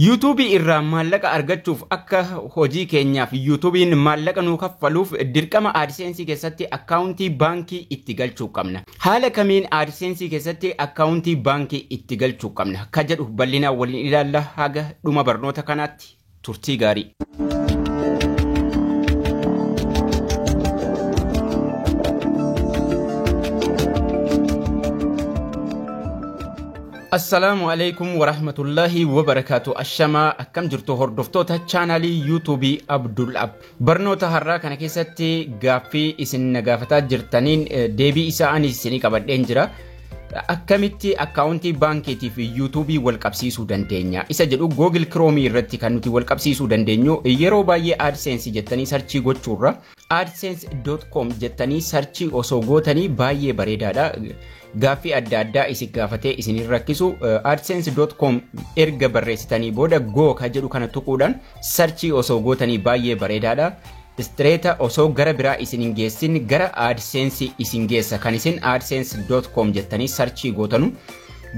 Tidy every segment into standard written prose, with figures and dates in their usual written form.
Yuutuubii irraa maallaqa argachuuf, akka hojii keenyaaf yuutuubiin maallaqa nuu kaffaluuf, dirqama AdSense keessatti akkaawuntii baankii itti galchuu qabna. Haala kamiin AdSense keessatti akkaawuntii baankii itti galchuu qabna ka jedhu bal'inaan waliin ilaalla. Haga dhuma barnoota kanaatti turtii gaarii. Assalaamu alaikum warahmatullahi wabarakaatu. Ashamaa, akkam jirtu hordoftoota chaanaalii yuutuubii Abdul Ab? Barnoota har'aa kana keessatti gaaffii isin na gaafataa jirtaniin deebii isaa ani isinii qabadheen jira. Akkamitti akkaawuntii baankiitii fi yuutuubii wal qabsiisuu dandeenya? Isa jedhu Google Chrome irratti kan nuti wal qabsiisuu dandeenyu, yeroo baay'ee AdSense jettanii search gochuurra adsense.com jettanii search osoo gootanii baay'ee bareedaadha. Gaaffii adda addaa isin gaafatee isin rakkisu. Adsense.com erga barreessitanii booda go ka jedhu kana tuquudhaan search osoo gootanii baay'ee bareedaadha. Straight osoo gara biraa isin hin geessin gara AdSense isin geessa. Kan isin adsense.com jettanii search gootanu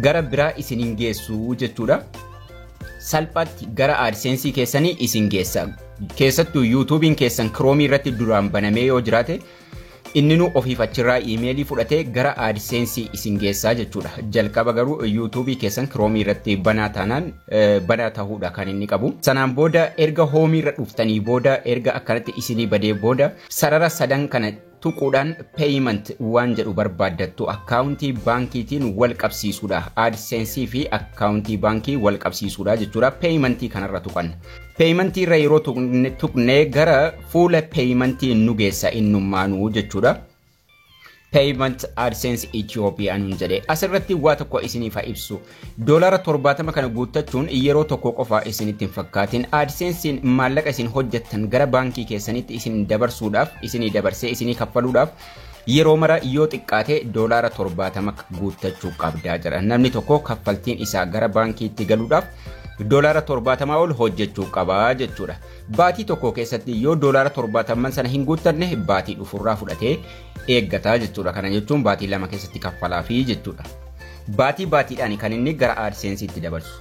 gara biraa isin hin geessu jechuudha. Salphaatti gara AdSense keessanii isin geessa. Keessattuu yuutuubiin keessan Chrome irratti duraan banamee yoo jiraate, inni nu ofiif achirraa iimeelii fudhatee gara AdSense isin geessaa jechuudha. Jalqaba garuu yuutuubii keessan Chrome irratti banaa taanaan banaa ta'uudha kan inni qabu. Sanaan booda erga home irra dhuftanii booda, erga akkanatti isinii badee booda, sarara sadan kana tuquudhaan payment waan jedhu barbaaddattu. Akkaawuntii baankiitiin wal qabsiisuudha. AdSense fi akkaawuntii baankii wal qabsiisuudha jechuudha. Paymentii kanarra tuqan. Paymentii irra yeroo tuqnee gara fuula paymentii nu geessa innummaanuu jechuudha. Payment AdSense Itoophiyaa nuun jedhe. Asirratti waa tokko isiniif haa ibsu. $70 kana guuttachuun yeroo tokko qofa isinitti hin fakkaatin. AdSensein maallaqa isin hojjettan gara baankii keessanitti isin dabarsuudhaaf, isinii dabarsee isinii kaffaluudhaaf, yeroo mara yoo xiqqaate $70 guuttachuu qabdaa jedha. Namni tokko kaffaltiin isaa gara baankiitti galuudhaaf $70 ol hojjechuu qabaa jechuudha. Baatii tokko keessatti yoo $70 sana hin guuttanne, baatii dhufurraa fudhatee eeggataa jechuudha. Kana jechuun baatii 2 keessatti kaffalaafii jechuudha. Baatii baatiidhaan kan inni gara AdSense'itti dabarsu.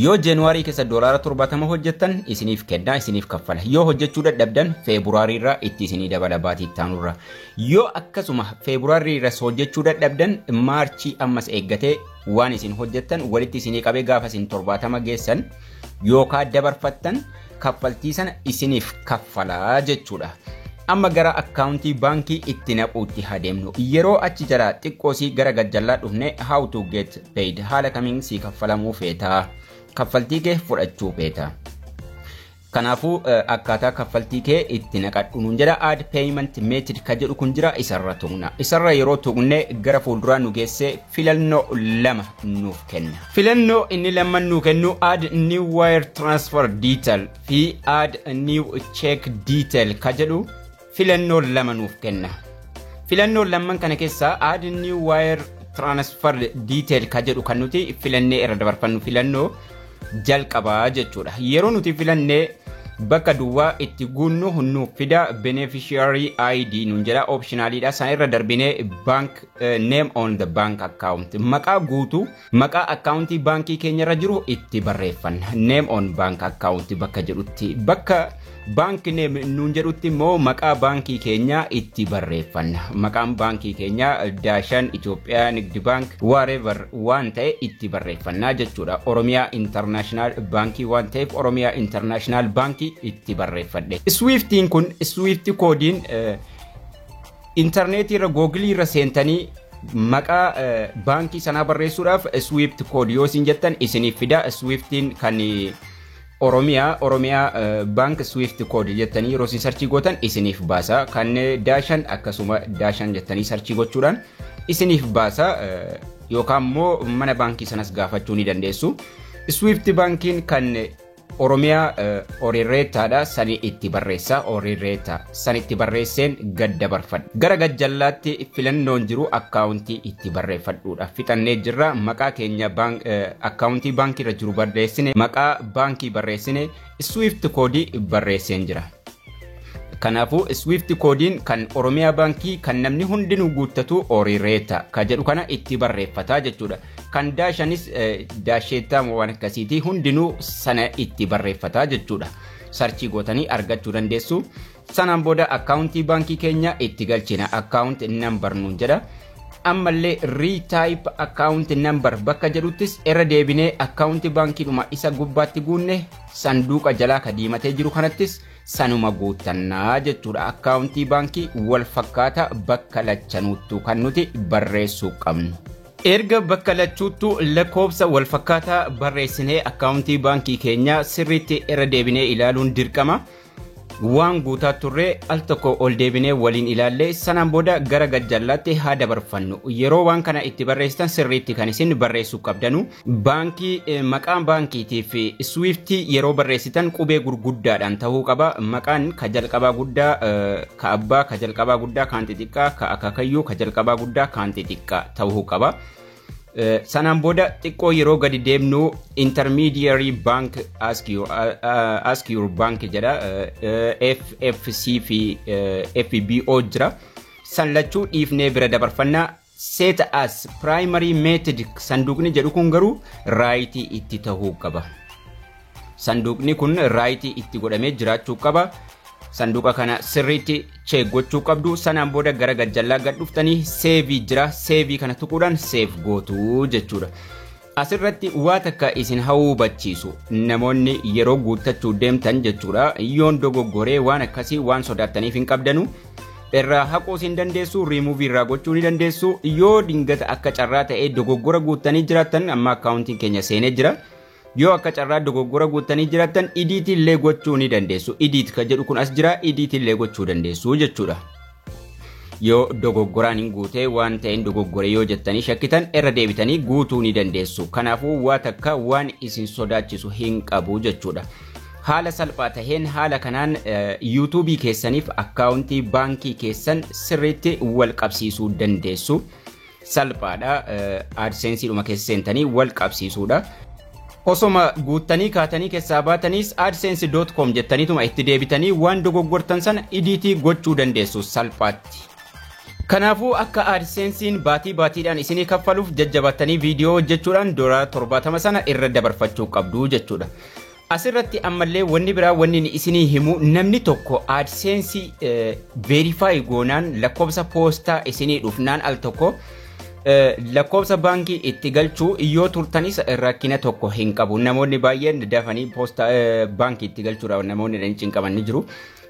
Yoo Jeenuwaarii keessa $70 hojjettan, isiniif kennaa, isiniif kaffala. Yoo hojjechuu dadhabdan, Feebruaarii irraa itti isinii dabala, baatii itti. Yoo akkasuma Feebruaarii irras hojjechuu dadhabdan, Maarchii ammas eeggatee waan isin hojjettan walitti isinii qabee gaafa isin 70 geessan yookaan dabarfattan kaffaltii sana isiniif kaffalaa jechuudha. Amma gara akkaawuntii baankii itti naquutti adeemnu. Yeroo achi jala xiqqoosii gara gajjallaa dhufne, how to get paid, haala kamiin sii kaffalamuu feetaa? Kaffaltii kee fudhachuu feeta. Kanaafuu akkaataa kaffaltii kee itti naqadhu nuun jedha. Add payment method ka jedhu kun jira, isarra tuqna. Isarra yeroo tuqne gara fuulduraa nu geessee filannoo lama nuuf kenna. Filannoo inni lamman nuu kennu add new wire transfer detail fi add new check detail ka jedhu filannoo lama nuuf kenna. Filannoo lamman kana keessaa add new wire transfer detail ka jedhu kan nuti filannee irra dabarfannu filannoo jalqabaa jechuudha. Yeroo nuti filannee bakka duwwaa itti guunnu nuuf fida. Beneficiary ID nuun jedha, optionaliidha. Sana irra darbinee bank name on the bank account, maqaa guutuu, maqaa akkaawuntii baankii keenya irra jiru itti barreeffanna. Name on bank account bakka jedhutti, bakka bank name nuun jedhutti immoo maqaa baankii keenyaa itti barreeffanna. Maqaan baankii keenyaa Daashan, Itoophiyaa Nigdi Bank, whatever waan ta'e itti barreeffannaa jechuudha. Oromiyaa International Baankii waan ta'eef Oromiyaa International Baankii itti barreeffadhe. Swiftiin kun, Swift koodiin, intarneetii irra Googilii irra seentanii maqaa baankii sanaa barreessuudhaaf Swift code yoo isin jettan isiniif fida. Swiftiin kan Oromiyaa Bank Swift code jettanii yeroo isin search gootan isiniif baasa. Kan Daashan akkasuma Daashan jettanii search gochuudhaan isiniif baasa, yookaan immoo mana baankii sanas gaafachuu ni dandeessu. Swift baankiin kan Oromiyaa Oriireetaadha. Sani itti barreessa. Oriireetaa san itti barreesseen gad dabarfadha. Gara gajjallaatti filannoon jiru akkaawuntii itti barreeffadhuudha. Fixannee jirra. Maqaa keenya akkaawuntii baankii irra jiru barreessine, maqaa baankii barreessine, Swift koodii barreesseen jira. Kanaafuu Swift koodiin kan Oromiyaa Baankii kan namni hundinuu guuttatu Orireeta ka jedhu kana itti barreeffataa jechuudha. Kan Daashanis Daasheettaa waan akkasiitii hundinuu sana itti barreeffataa jechuudha. Search gootanii argachuu dandeessu. Sanaan booda akkaawuntii baankii keenya itti galchina. Account number nuun jedha. Ammallee retype account number bakka jedhuttis irra deebinee akkaawuntii baankiidhuma isa gubbaatti guunne sanduuqa jalaa ka diimatee jiru kanattis sanuma guuttannaa jechuudha. Akkaawuntii baankii wal fakkaata bakka lachanuuttu kan nuti barreessuu qabnu. Erga bakka lachuuttu lakkoofsa wal fakkaataa barreessinee akkaawuntii baankii keenyaa sirriitti irra deebinee ilaaluun dirqama. Waan guutaa turre al tokko ol deebinee waliin ilaallee sanaan booda gara gajjallaatti haa dabarfannu. Yeroo waan kana itti barreessitan sirriitti kan isin barreessuu qabdanu. Baankii, maqaan baankiitii fi Swiftii yeroo barreessitan qubee gurguddaadhaan ta'uu qaba. Maqaan ka jalqabaa guddaa, ka abbaa ka jalqabaa guddaa kaan xixiqqaa, ka akaakayyuu ka jalqabaa guddaa kaan xixiqqaa ta'uu qaba. Sanaan booda xiqqoo yeroo gadi deemnu intermediary bank ask your bank jedha. FFC fi FBO jira. San lachuu dhiifnee bira dabarfannaa. Set as primary method sanduuqni jedhu kun garuu right itti ta'uu qaba. Sanduuqni kun right itti godhamee jiraachuu qaba. Sanduuqa kana sirriitti check gochuu qabdu. Sanaan booda gara gajjallaa gad dhuftanii save jira, save kana tuquudhaan save gootu jechuudha. Asirratti waa takka isin hubachiisu, namoonni yeroo guuttachuu deemtan jechuudha, yoon dogoggoree waan akkasii waan sodaattaniif hin qabdanu. Irraa haquus hin dandeessu, riimuuvii irraa gochuu ni dandeessu. Yoo dingata akka carraa ta'ee dogoggora guuttanii jiraattan, amma akkaawuntiin keenya seenee jira. Yoo akka carraa dogoggora guuttanii jiraattan, edit illee gochuu ni dandeessu. Edit kan jedhu kun as jira, edit illee gochuu dandeessu jechuudha. Yoo dogoggoraan hin guutee waan ta'een dogoggore yoo jettanii shakkitan, irra deebitanii guutuu ni dandeessu. Kanaafuu waa takka waan isin sodaachisu hin qabu jechuudha. Haala salphaa taheen haala kanaan yuutuubii keessaniif akkaawuntii baankii keessan sirriitti wal qabsiisuu dandeessu. Salphaadha. AdSensiidhuma keessa seentanii wal qabsiisuudha. Osoma guuttanii kaatanii keessaa baataniis adsense.com jettaniituma itti deebitanii waan dogoggortan sana edit gochuu dandeessu salphaatti. Kanaafuu akka AdSensiin baatii baatiidhaan isinii kaffaluuf jajjabattanii viidiyoo hojjechuudhaan $70 sana irra dabarfachuu qabdu jechuudha. Asirratti ammallee wanni biraa wanni isinii himu, namni tokko AdSense verify goonaan lakkoofsa poostaa isinii dhufnaan al tokko lakkoofsa baankii itti galchuu yoo turtanis rakkina tokko hin qabu. Namoonni baay'een dafanii poostaa baankii itti galchuudhaaf namoonni hin cinqaman ni jiru.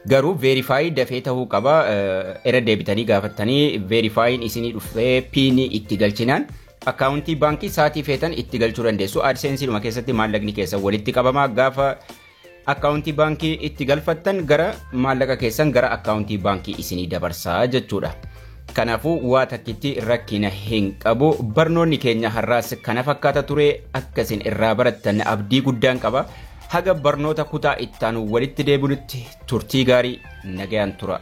Garuu verify dafee ta'uu qaba. Irra deebitanii gaafattanii verifyin isinii dhufee PIN itti galchinaan akkaawuntii baankii sa'aatii feetan itti galchuu dandeessu. AdSensiidhuma keessatti maallaqni keessan walitti qabama. Gaafa akkaawuntii baankii itti galfattan gara maallaqa keessan gara akkaawuntii baankii isinii dabarsaa jechuudha. Kanaafuu waa takkitti rakkina hin qabu. Barnoonni keenya har'aas kana fakkaata ture. Akkasin irraa barattan abdii guddaan qaba. Haga barnoota kutaa ittaanu walitti deebinutti turtii gaarii, nagayaan tura.